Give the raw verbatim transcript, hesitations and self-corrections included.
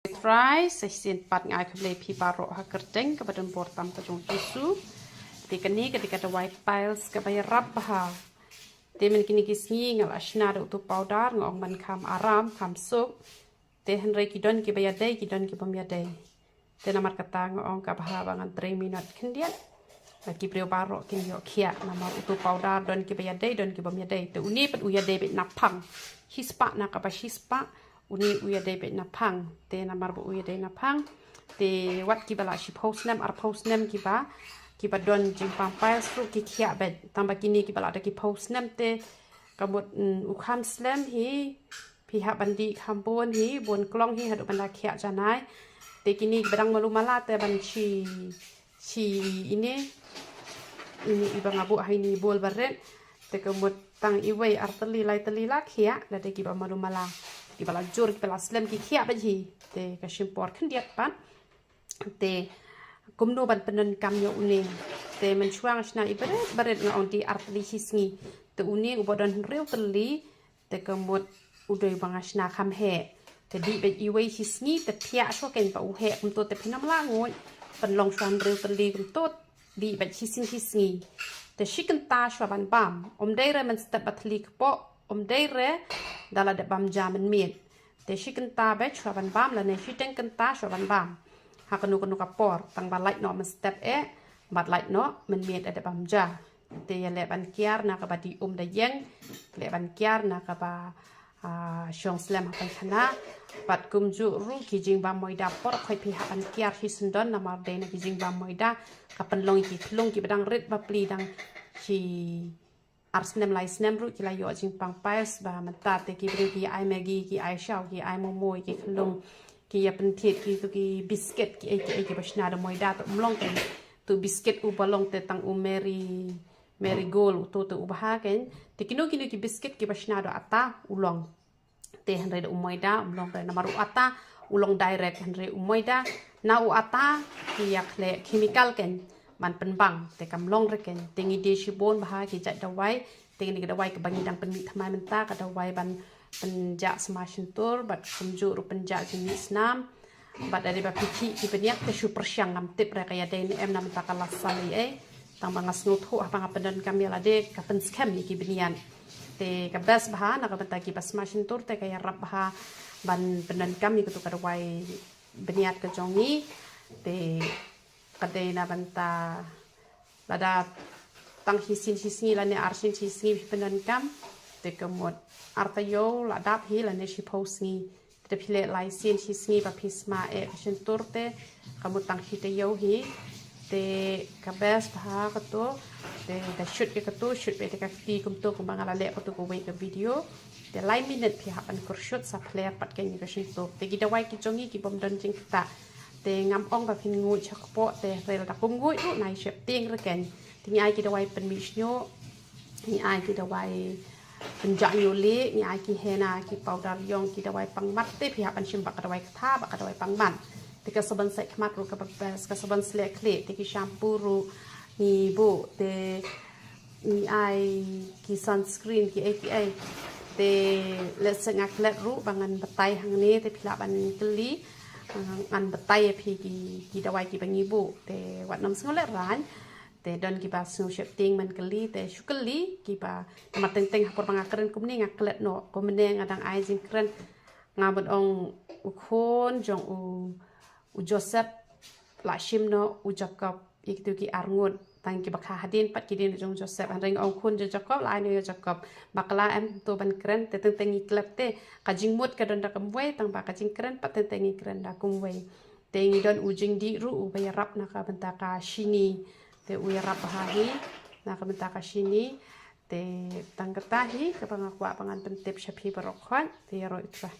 Trai, sa shisien pat nga ai khublei phi baroh ha kyrteng kaba donbor tam ka jong u Jisu. Te kane ka dei ka dawai piles kaba ïarap bha. Te mynta kine ki sngi nga la shna da utu u powder, nga ong ban kham aram, kham suk. Te hynrei ki don kiba ïadei, ki don kibym ïadei. Te namar kata nga ong ka bha ba ngan trei minot khyndiat. Ba ki briew baroh kin ïoh khiah namar utu u powder don kiba ïadei, don kibym ïadei. Te une pat u ïadei beit naphang. Shispah na kaba shispah, une u ïadei beit naphang. Te namar ba u ïadei naphang, te wat kiba la shiphew snem, arphew snem kiba, kiba don jingpang piles ruh ki khiah beit. Tang ba kine kiba la da ki phew snem te ka mut, mm, u kham slem hi, phi hap ban dih kham bun hi, bun klong hi haduh ban da khiah janai. Te kine kiba dang malu mala te ban shi, shi ine, ine iba nga buh ha ine i bowl barit. Te ka mut tang iwei, ar tylli, lai tylli la khiah, lada kiba malu mala, kiba la jur, kiba la slem ki khiah beit hi. Te ka shim por khyndiat pat. Te kumno ban pyndonkam ïa une. Te mynshuwa nga shna i barit barit, nga ong dih ar tylli shi sngi. Te une uba don hynriew tylli, te ka mut u dei ba nga shna kham heh. Te dih beit iwei shi sngi, te thiah shuwa kein ba u heh kumto, te phin ym lah nguid. Pynlong shuwa hynriew tylli kumto, dih beit shisien shi sngi. Te shi kynta shuwa ban bam. Ym dei re mynstep ba thylli kpoh, ym dei re da la dep bam ja mynmiet. Te shi kynta beit shuwa ban bam lane shiteng kynta shuwa ban bam. Ha kano kano ka por, tang ba lait noh mynstep eh, bad lait noh mynmiet eh da bam ja. Te ïa leh ban kiar na kaba dih um da ïeng, leh ban kiar na kaba, ah, shong slem ha paikhana. Bad kumjuh ruh ki jingbam moida por khoit phi hap ban kiar shi syndon, namar dei na ki jingbam moida ka pynlong ïa ki khyllung kiba dang rit bapli, dang shi ar snem lai snem ruh ki la ïoh jingpang piles. Ba mynta te ki briew ki ai Maggi, ki ai shaw, ki ai momo ïa ki khyllung, ki ïa pynthied kitu ki biscuit kiei kiei kiba shna da moida. Te ym long kein, utu u biscuit uba long te tang u Mary, Marigold, utu te u bha kein. Te kino kino ki biscuit kiba shna da u ata u long. Te hynrei da u moida ym long re, namar u ata u long direct, hynrei u moida na u ata ki ïa khleh chemical kein ban pynbang, te kam long re kein. Te ngi die shibun bha ki jait dawai. Te kane ka dawai kaba ngi dang pynmih thymmai mynta, ka dawai ban pynjah sma shyntur bad kumjuh ruh pynjah jingmih snam. Bad lada ba phi khih ki bniat, te shu pyrshang, ngam tip re ka ïadei ne em, namar mynta ka la saw ei ei. Tang ba nga sngewthuh haba nga pyndonkam ïa lade ka pynskhem ïa ki bniat. Te ka best bha na ka bynta kiba sma shyntur, te ka ïarap bha ban pyndonkam ïa katu ka dawai bniat ka jong ngi. Te ka dei na bynta lada tang shisien shi sngi lane arsien shi sngi phi pyndonkam, te ka mut ar taïew la dap hi lane shiphew sngi. Te phi leh lai sien shi sngi ba phi sma eh ka shyntur, te ka mut tang shi taïew hi. Te ka best bha katu. Te da shoot ïa katu, shoot beit ïa ka kti kumtu kumba nga la leh katu kawei ka video. Te lai minit phi hap ban kyrshoot sa pher pat kein ïa ka shyntur. Te ki dawai ki jong ngi ki bym don jingktah. Te ngam ong ba phin nguid sha kpoh, te hynrei lada kum nguid ruh nai sheptieng re kein. Te ngi ai ki dawai pynmih shñiuh, ngi ai ki dawai pynjah ñiuh lieh, ngi ai ki henna, ki powder ïong, ki dawai pang mat, te phi hap ban shim bad ka dawai ktha bad ka dawai pang mat. Te ka sabon sait khmat ruh kaba best, ka sabon sleh khlieh, te ki shampoo ruh ngi buh, te ngi ai ki sunscreen kiei kiei. Te lehse nga klet ruh ba ngan batai hangne, te phi lah ban kylli, eh, ngan batai ïa phi ki, ki dawai kiba ngi buh. Te wat nym sngew lehraiñ. Te don kiba sngew sheptieng ban kylli, te shu kylli kiba, namar teng teng ha por ba nga kren kumne nga klet noh. Kumne nga dang ai jingkren, nga ban ong u khun jong u, u Joseph la shim noh u Jacob ïa kitu ki arngut. Tang kiba kha hadien pat ki dei na jong u Joseph. Hynrei nga ong khun jong u Jacob la ai noh ïa u Jacob. Bakla em, to ban kren, te teng teng ngi klet, te ka jingmut ka don da kumwei, tang ba ka jingkren pat teng teng ngi kren da kumwei. Te ngi don u jingdih ruh uba ïarap na ka bynta ka shini. Te u ïarap bha hi na ka bynta ka shini. Te tang kata hi kaba nga kwah ba ngan pyntip sha phi baroh khoit. Te ïaroh, ïa u Trai.